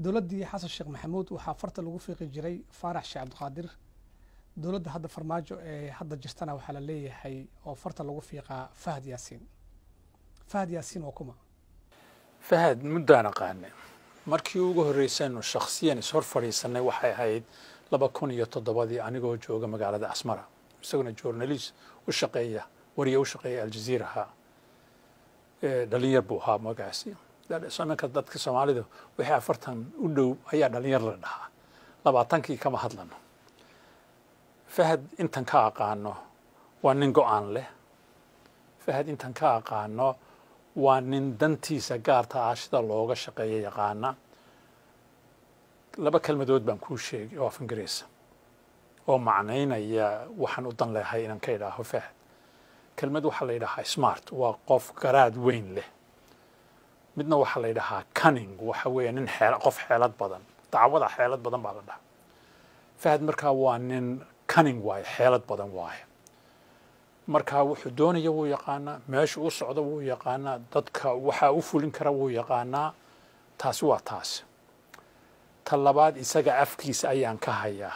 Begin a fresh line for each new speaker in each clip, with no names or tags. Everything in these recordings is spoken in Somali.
Dowladdii Xasan Sheekh Maxamuud waxaa farta lagu fiiqi jiray Faarax Sheekh Cabdiqaadir. Dowladda hadda Farmaajo ee hadda jirtana waxaa la leeyahay oo farta lagu fiiqaa Fahad Yaasiin. Fahad Yaasiin waa kuma?
Fahad muddaan aqaanay. Markii ugu horreysaynu shakhsiyan ishor fadhiisanay waxay ahayd 2007-dii, anigoo jooga magaalada Asmara, isaguna journalist u shaqeeya, wariye u shaqeeya Aljazeera ahaa. Dhalinyar buu ahaa magaasi. Iminka dadka Soomaalida wixii 40 u dhow ayaa dhalinyar la dhahaa, 20-kii kama hadlano. Fahad intan ka aqaano waa nin go-aan leh. Fahad intan ka aqaano waa nin dantiisa gaarta ah sida looga shaqeeya yaqaana. Laba kelmadood baan kuu sheegay oo af Ingiriisa oo macnaynaya waxaan u dan leehay inaan ka idhaaho Fahad. Kelmad waxaa la yidhahaa smart, waa qof garaad weyn leh. Midna waxaa la yidhahaa cunning, waxa weeye nin xeel, qof xeelad badan, dacwada xeelad badan baa la dhahaa. Fahad markaa waa nin cunning waaye, xeelad badan waaye. Markaa wuxuu doonaya wuu yaqaanaa, meesha u socdo wuu yaqaanaa, dadka waxaa u fulin kara wuu yaqaanaa. Taasi waa taas. Ta labaad, isaga afkiisa ayaan ka hayaa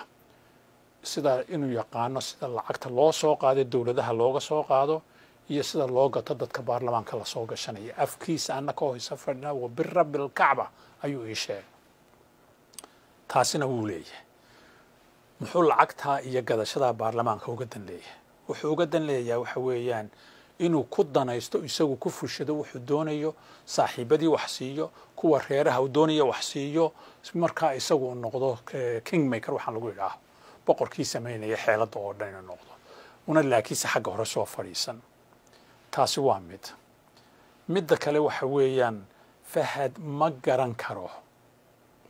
sida inuu yaqaano sida lacagta loo soo qaado, dowladaha looga soo qaado, iyo sida loo gato dadka baarlamaanka lasoo gashanaya. Afkiisa annaka oo isa fadhina wa birabbi alkacba ayuu ii sheegay. Taasina wuu leeyahay. Muxuu lacagtaa iyo gadashadaa baarlamaanka uga dan leeyahay? Wuxuu uga dan leeyahay waxa weeyaan inuu ku danaysto, isagu ku fushado wuxuu doonayo, saaxiibadii wax siiyo, kuwa reeraha uu doonayo wax siiyo, markaa isagu uu noqdo kingmaker, waxaan lagu idhaaho boqorkii samaynaya xeeladda oo dhan inuu noqdo, una laakiinse xagga hore soo fadhiisan. Taasi waa mid. Midda kale waxa weeyaan, Fahad ma garan karo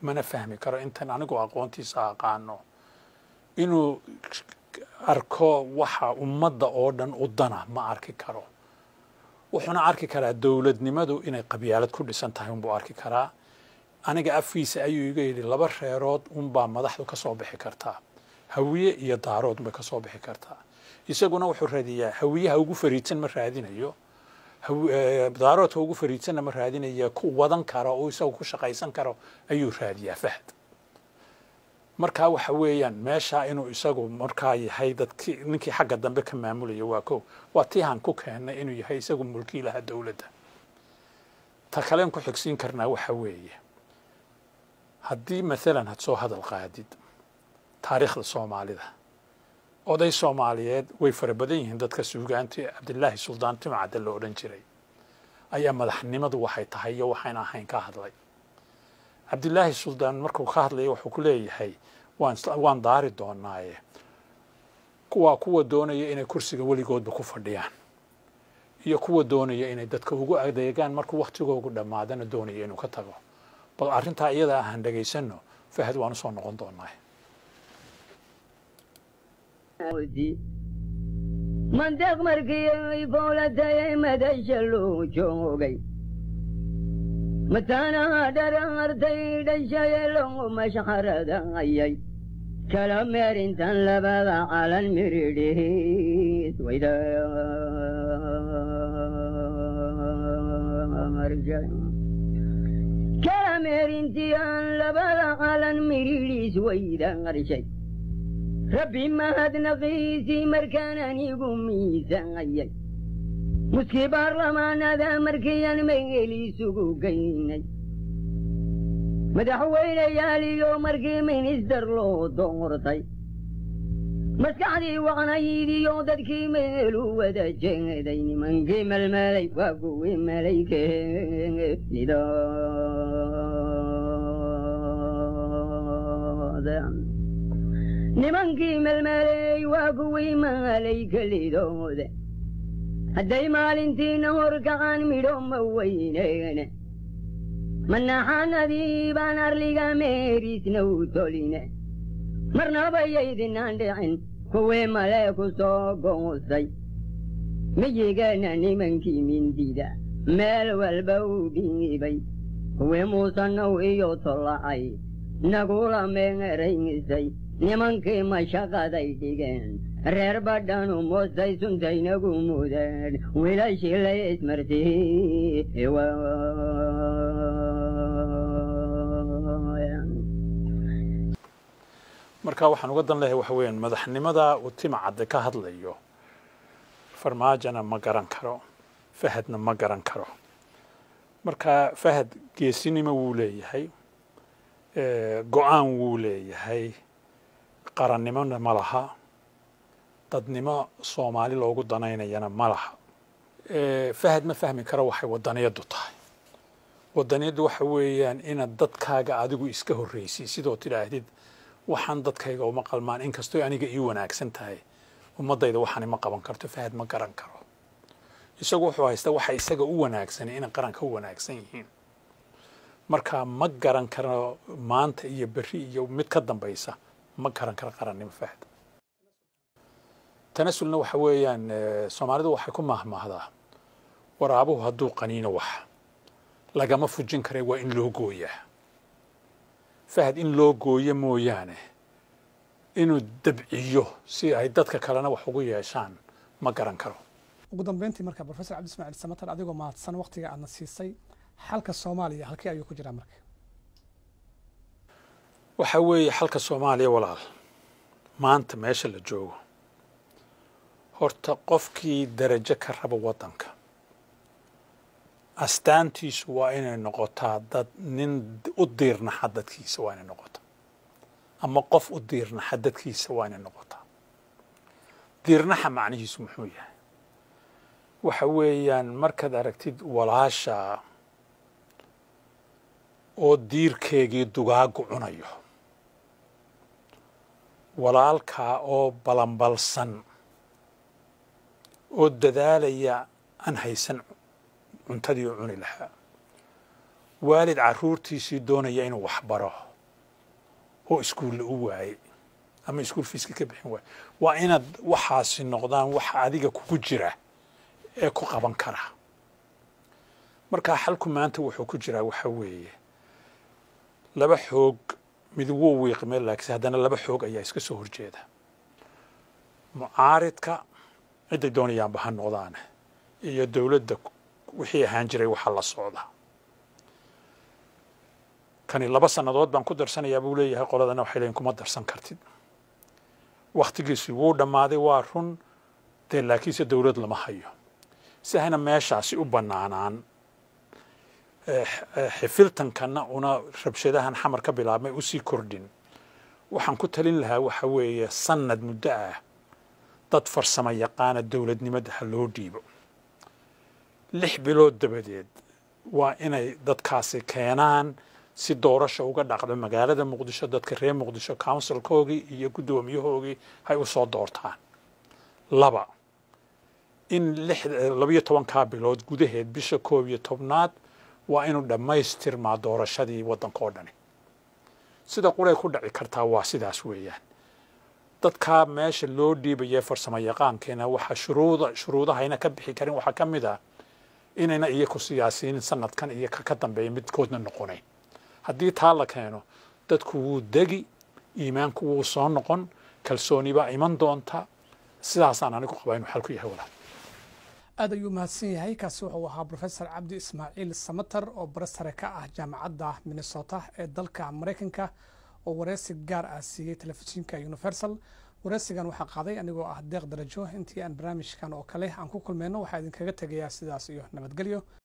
mana fahmi karo, intan anigu aqoontiisa aqaano, inuu arko waxa ummadda oo dhan u dana ma arki karo. Wuxuuna arki karaa dowladnimadu inay qabyaalad ku dhisan tahay unbuu arki karaa. Aniga afkiisa ayuu iga yidhi laba reerood unbaa madaxdu ka soo bixi kartaa, Hawiye iyo Daarood unbay ka soo bixi kartaa. Isaguna wuxuu raadiyaa, Hawiyaha ugu fariidsan ma raadinayo, Daaroodka ugu fariidsanna ma raadinaya, ku wadan karo oo isagu ku shaqaysan karo ayuu raadiyaa Fahad. Markaa waxa weeyaan meeshaa inuu isagu markaa yahay dadkii ninkii xagga dambe ka maamulaya. Waa ko waa tiihan ku keennay inuu yahay isagu mulkiilaha dowladda. Ta kaleen ku xigsiin karnaa waxa weeye, haddii maalan had soo hadal qaadid taariikhda Soomaalida, oday Soomaaliyeed way fara badan yihiin dadka suugaanta, Cabdilaahi Suldaan Timcadde la odhan jiray ayaa madaxnimadu waxay tahay iyo waxayna ahayn ka hadlay. Cabdilaahi Suldaan markuu ka hadlaya wuxuu ku leeyahay, waan daari doonaaye, kuwaa kuwa doonaya inay kursiga weligoodba ku fadhiyaan iyo kuwa doonaya inay dadka ugu adeegaan, markuu waktigoogu dhammaadana doonaya inuu ka tago. Bal arrintaa iyada ahaan dhegaysano. Fahad waan usoo noqon doonaa.
Mandeeq markii ay fowlatayay madasha loo joogay, mataanaha dharaartay dhashaye lagu mashxaradayay, kala meerintan labada calan miridhiis wayda, kala meerintiyan labada calan miridhiis wayda qarshay. Rabbi mahadnaqiisii markaan anigu miisaayay, muskii baarlamaanada markiiyan megelisugu geynay, madaxweyneyaaliyo markii ministar loo doortay, maskaxdii waqnaydiyo dadkii meelu wada jeeday, nimankii melmelay waa kuwii malaykelidooda, nimankii melmeley waa kuwii maalay kelidooda. Hadday maalintiina horkacaan midho ma weyneene, manaxanadii baan arliga meerisna u toline, marnabayaydinaan dhicin kuwii male ku soo goosay. Miyigana nimankii mindida meel walba u dhiibay, kuwii muusanow iyo tolla'ay nagula meeraysay, nimankii mashaqaday dhigeen reer badhanu moostay suntaynagu mudeen, wiilashii lay ismartii.
Marka waxaan uga dan leeyahay waxa weeyaan madaxnimada uu Timacadde ka hadlayo, Farmaajona ma garan karo, Fahadna ma garan karo. Marka Fahad geesinimo wuu leeyahay, go-aan wuu leeyahay, qarannimona ma laha, dadnimo Soomaali loogu danaynayana ma laha. Fahad ma fahmi karo waxay wadaniyaddu tahay. Wadaniyaddu waxa weeyaan inaad dadkaaga adigu iska horreysid, sidoo tidhaahdid waxaan dadkayga uma qalmaan, inkastoo aniga ii wanaagsan tahay, ummaddayda waxaan ima qaban karto. Fahad ma garan karo. Isagu wuxuu haystaa waxa isaga u wanaagsan inay qaranka u wanaagsan yihiin. Marka ma garan karo maanta iyo berri iyo mid ka dambaysa, ma garan karo qarannimo Fahad. Tanasulna waxa weeyaan, Soomaalidu waxay ku mahmaahdaa waraabuhu hadduu qaniino wax lagama fujin karay, waa in loo gooyaa. Fahad in loo gooyo mooyaane inuu dabciyo si ay dadka kalena wax ugu yeeshaan ma garan karo.
Ugu dambeyntii marka, Professor Cabdi Ismaaciil Samatar, adigoo mahadsan waqtiga aadna siisay, xalka Soomaaliya halkee ayuu ku jiraa marka?
Waxa weeye xalka Soomaaliya, walaal, maanta meesha la joogo, horta qofkii darajo ka raba waddanka astaantiisu waa inay noqotaa dad nin u diirnaxa dadkiisa waa inay noqotaa, ama qof u diirnaxa dadkiisa waa inay noqotaa. Diirnaxa macnihiisu muxuu yahay? Waxa weeyaan markaad aragtid walaasha oo diirkeegii dugaagu cunayo, walaalkaa oo balanbalsan oo dadaalaya aan haysan cuntadii u cuni lahaa, waalid carruurtiisii doonaya inuu waxbaro oo iskuulla u waayey ama iskuul fiiska ka bixin waaye, waa inaad waxaasi noqdaan waxa adiga kugu jira ee ku qaban kara. Marka xalku maanta wuxuu ku jiraa waxa weeye laba xoog mid wuu wiiqmay, laakiinse haddana laba xoog ayaa iska soo horjeeda: mucaaridka cidday doonayaanba ha noqdaane iyo dowladda wixii ahaan jiray waxaa la socda. Kani 2 sannadood baan ku darsanayaa buu leeyahay, qoladana waxay leeyihin kuma darsan kartid, wakhtigiisi wuu dhammaaday. Waa run dee, laakiinse dowlad lama hayo. Si ayna meeshaasi u bannaanaan, xifiltankanna una rabshadahan Xamar ka bilaabmay usii kordhin, waxaan ku talin lahaa waxa weeye sanad muddo ah dad farsamo yaqaana dowladnimada ha loo dhiibo. 6 bilood dabadeed waa inay dadkaasi keenaan si doorasha uga dhacdo magaalada Muqdisho, dadka reer Muqdisho councilkoogii iyo guddoomiyahoogii hay u soo doortaan. Laba, in 12-kaa bilood gudaheed, bisha 11aad waa inuu dhammaystirmaa doorashadii waddanka oo dhani. Sida quray ku dhaci kartaa waa sidaas weeyaan. Dadkaa meesha loo dhiibaye farsamo yaqaankeena waxaa shuruudahayna ka bixi karin waxaa ka mid ah inayna iyaku siyaasiyiin sanadkan iyo ka dambeeya midkoodna noqonayn. Haddii taa la keeno, dadku wuu degi, iimaanku wuu soo noqon, kalsooni baa iman doonta. Sidaasaan anigu qabaa inuu xalku yahay, walaal.
Aad ayuu mahadsan yahay. Kaasi wuxuu ahaa Professor Cabdi Ismaaciil Samatar oo bare sare ka ah Jaamacadda Minnesota ee dalka Maraykanka oo wareysi gaar ah siiyey telefishinka Universal. Wareysigan waxaa qaaday anigoo ah Deeq Darajo. Intii aan barnaamijkan oo kale aan ku kulmayno, waxaa idinkaga tegayaa sidaas iyo nabadgelyo.